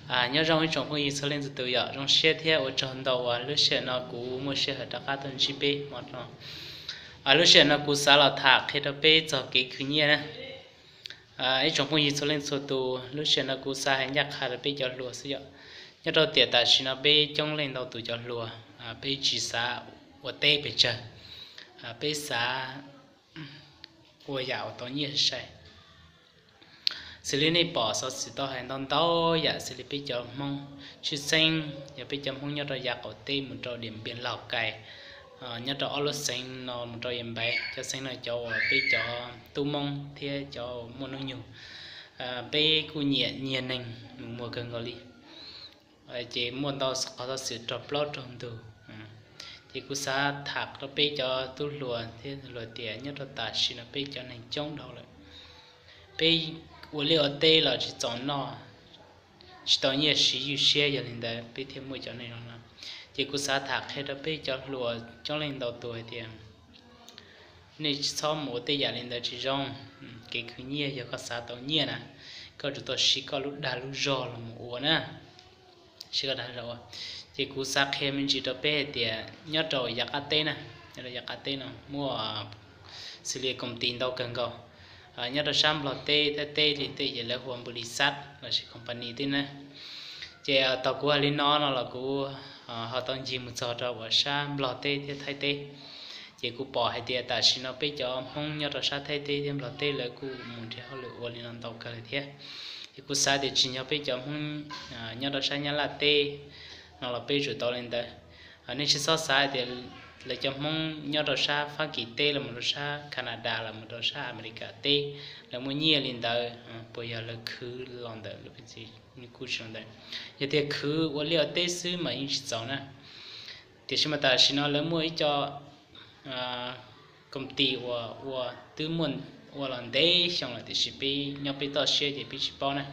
Nyob zoo ib tsoom phooj ywg txhua leej txhua tus yom, zoo siab thiab ua tsaug ntau uas lub sij hawm no kuv muaj sij hawm rov qab tuaj ntsib peb hmo no. Lub sij hawm no kuv xav los tham qhia rau peb txog kev khwv nyiaj na. Ib tsoom phooj ywg txhua leej txhua tus, lub sij hawm no kuv xav hais ncaj qha rau peb cov hluas xwb yom. Nyob rau tiam tam sim no peb coob leej ntau tus cov hluas, peb tsis xav ua teb pes tsawg, peb xav ua yam uas tau nyiaj sai. Xws li nej pom xov xwm tau hais ntau ntau yam xws li peb cov Hmoob tshwj xeeb yog peb cov Hmoob nyob rau yav qaum teb mus rau Diam Npiam Lauj Kais, nyob rau ob lub xeev no mus rau Yas Npaiv, cov xeev no cov uas peb cov tub Hmoob thiab cov muaj hnub nyoog, peb kuj nyiam nyiag neeg mus muag kawg nkaus li. Ces muaj ntau qhov xov xwm raug plaub raug ntug. Ces kuv xav tham rau peb cov tub hluas thiab hluas tias nyob rau tam sim no peb cov neeg coob dhau lawm, peb ua liaj ua teb los tsis txaus noj, tsis tau nyiaj siv ywj siab, yog li ntawd peb thiaj muaj cov neeg zoo no. Ces kuv xav tham qhia rau peb cov hluas coob leej ntau tus hais tias nej tsis txhob mus ua tej yam li ntawd tsis zoo. Kev khwv nyiaj yog koj xav tau nyiaj na, koj tsum tau siv koj lub dag lub zog los mus ua na. Siv koj dag zog ua. Ces kuv xav qhia me ntsis rau peb hais tias nyob rau yav qab teb na, nyob rau yav qab teb no muaj xws li koom tis ntau kawg nkaus. Nyob rau sab Nplog teb, Thaib teb li tej ces lawv hu ua npus lis xab lossis company teb na. Ces thaum kuv hais li no no los kuv ho tau ncig mus txog rau uas sab Nplog teb thiab Thaib teb. Ces kuv pom hais tias tam sim no peb cov Hmoob nyob rau sab Thaib teb thiab Nplog teb lawv kuj mus nrhiav hauj lwm ua li no ntau kawg li thiab. Ces kuv xav tias tsim nyog peb cov Hmoob nyob rau sab Nyab Laj teb no los peb tsum tau li ntawd. Nej tsis txhob xav hais tias lawv cov Hmoob nyob rau sab Fab Kis teb los mus rau sab Canada los mus rau sab Amelikas teb lawv muaj nyiaj li ntawd, puas yog lawv khwv los ntawm lub kuj tsis ntawd. Yog tias khwv ua liaj ua teb xwb mas yeej tsis txaus na. Tiam sis mas tam sim no lawv muaj ib co koom tis uas ua twb muaj ua los ntev xyoo lawm tiam sis peb nyob peb toj siab ces peb tsis paub na.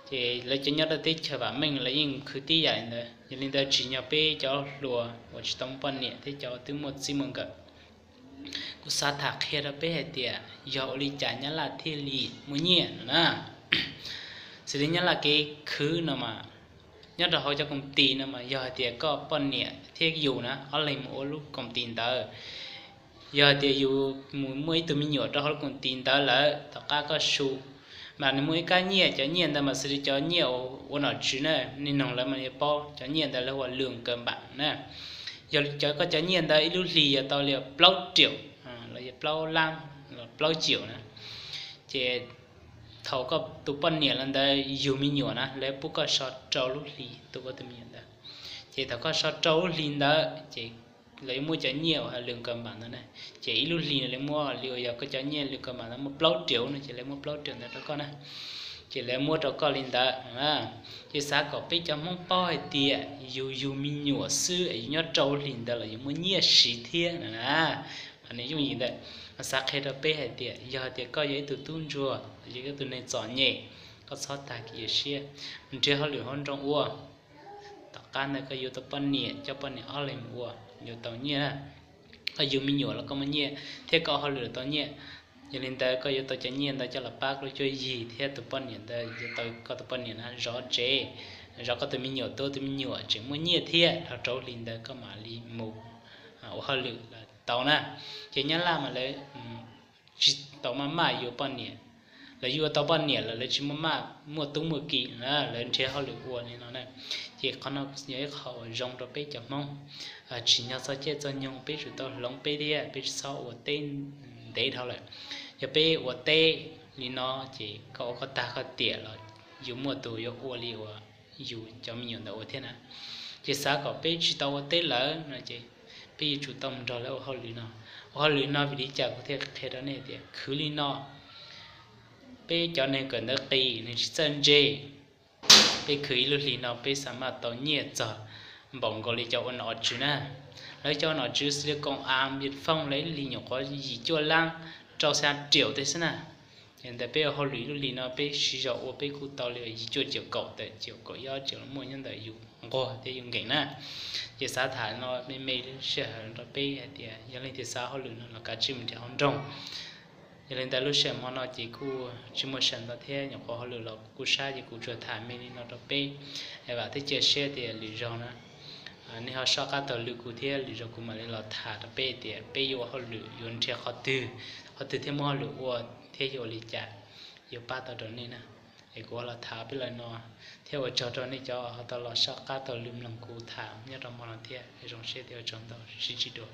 Ces lawv cov nyob rau teb chaws vam meej lawv yeej khwv tib yam li ntawd. Yog li ntawd tsim nyog peb cov hluas uas tsis tau muaj poj niam thiab cov twb muaj txij muaj nkawm, kuv xav tham qhia rau peb hais tias yog ua li cas Nyab Laj thiaj li muaj nyiaj no na. Xws li Nyab Laj kev khwv no mas, nyob rau hauv cov koom tis no mas yog hais tias koj poj niam thiab yus na ob leeg mus ua lub koom tis ntawd, yog hais tias yus mus muaj ib tug me nyuam rau hauv lub koom tis ntawd lawm tom qab koj su, mas nws muaj ib kab nyiaj, cov nyiaj ntawd mas xws li cov nyiaj ua nom tswv na, nej noog lawv mas yuav paub, cov nyiaj ntawd lawv hu ua lwm kaws npam na. Yog cov koj cov nyiaj ntawd ib lub hlis yog tau li plaub riaum los yog plaub lab, plaub ciaum na. Ces thaum koj tus poj niam los ntawd yug me nyuam na lawv pub koj so rau lub hlis tu koj tus me nyuam ntawd. Ces thaum koj so rau lub hlis ntawd ces lawv yuav muab cov nyiaj uas lwm kaws npam ntawd na, ces ib lub hlis no lawv muab li uas yog koj cov nyiaj lwm kaws npam ntawd muaj plaub riaum no ces lawv muab plaub riaum ntawd rau koj na. Ces lawv muab rau koj li ntawd. Ces xav kom peb cov Hmoob paub hais tias yus yug me nyuam xwb es yus nyob rau lub hlis ntawd los yus muaj nyiaj siv thiab na. Mas nws yooj yim ntawd, mas xav qhia rau peb hais tias yog hais tias koj yog ib tug tub ntsuag los yog ib tug neeg txom nyem, koj txhob tag kev cia siab, nrhiav hauj lwm hauv nroog ua. Tom qab ntawd koj yuav tau poj niam, coj poj niam ob leeg mus ua, yuav tau nyiaj na. Koj yug me nyuam los koj muaj nyiaj, thiab koj hauj lwm los tau nyiaj. Yog li ntawd koj yuav tau cov nyiaj ntawd coj los pab koj lub cuab yig thiab tus poj niam ntawd, yuav tau koj tus poj niam na zov tsev, zov koj tus me nyuam, tu tus me nyuam tseem muaj nyiaj thiab, dhau rau hli ntawd koj mam li mus ua hauj lwm los tau na. Ces Nyab Laj mas lawv tsis tau maj maj yuav poj niam, lawv yuav tau poj niam los lawv tsis maj maj muaj tub muaj ki na, lawv nrhiav hauj lwm ua li no na. Ces qhov no yog ib qho uas zoo rau peb cov Hmoob, tsim nyog txog caij txog nyoog peb tsum tau hloov peb thiab peb tsis txhob ua teb ntev dhau lawm. Yog peb ua teb li no ces koj ua koj tag koj tiam los yus muaj tus yuav ua li uas yus cov me nyuam ntawd ua thiab na. Ces xav kom peb tsis tau ua teb lawm no ces peb yuav tsum tau mus nrog lawv ua hauj lwm no. Ua hauj lwm no vim li cas kuv thiaj qhia rau nej tias khwv li no, peb cov neeg kawm ntawv qis nws tsis txawj ntse. Peb khwv ib lub hlis no peb xa maj tau nyiaj txog npaum nkaus li cov ua nom tswv na. Lawv cov ua nom tswv xws li koom av, viv fooj, lawv ib lub hlis nyuam qhuav yim cuaj lab, rau xya riaum tej xwb na. Ces ntawm peb ua hauj lwm ib lub hlis no peb siv zog ua peb kuj tau li yim cuaj ciaum kaum tawm ciaum kaum ib ob ciaum los muaj nyob ntawm yus nquag thiab yus nkees na. Ces xav tham no me me sij hawm rau peb hais tias yog leej twg xav hauj lwm no los kav tsij mus nrhiav hauv nroog. Yog li ntawd lub sij hawm hmo no ces kuj tsis muaj sij hawm ntau thiab, nyuam qhuav hauj lwm los kuv kuj sab ces kuv tsuas tham me li no rau peb. Vam thiab cia siab tias lwm zaug na nej ho soj qab taug lwm kuv thiab, lwm zaug kuv mam li los tham rau peb tias peb yuav ua hauj lwm yuav nrhiav qhov twg, qhov twg thiaj muaj hauj lwm ua thiab yuav ua li cas yuav pab tau rau nej na. Es kuv los tham peb li no thiab ua tsaug rau nej cov ho tau los soj qab taug lwm mloog kuv tham nyob rau hmo no thiab. Zoo siab tias ua tsaug ntau, sib ntsib dua.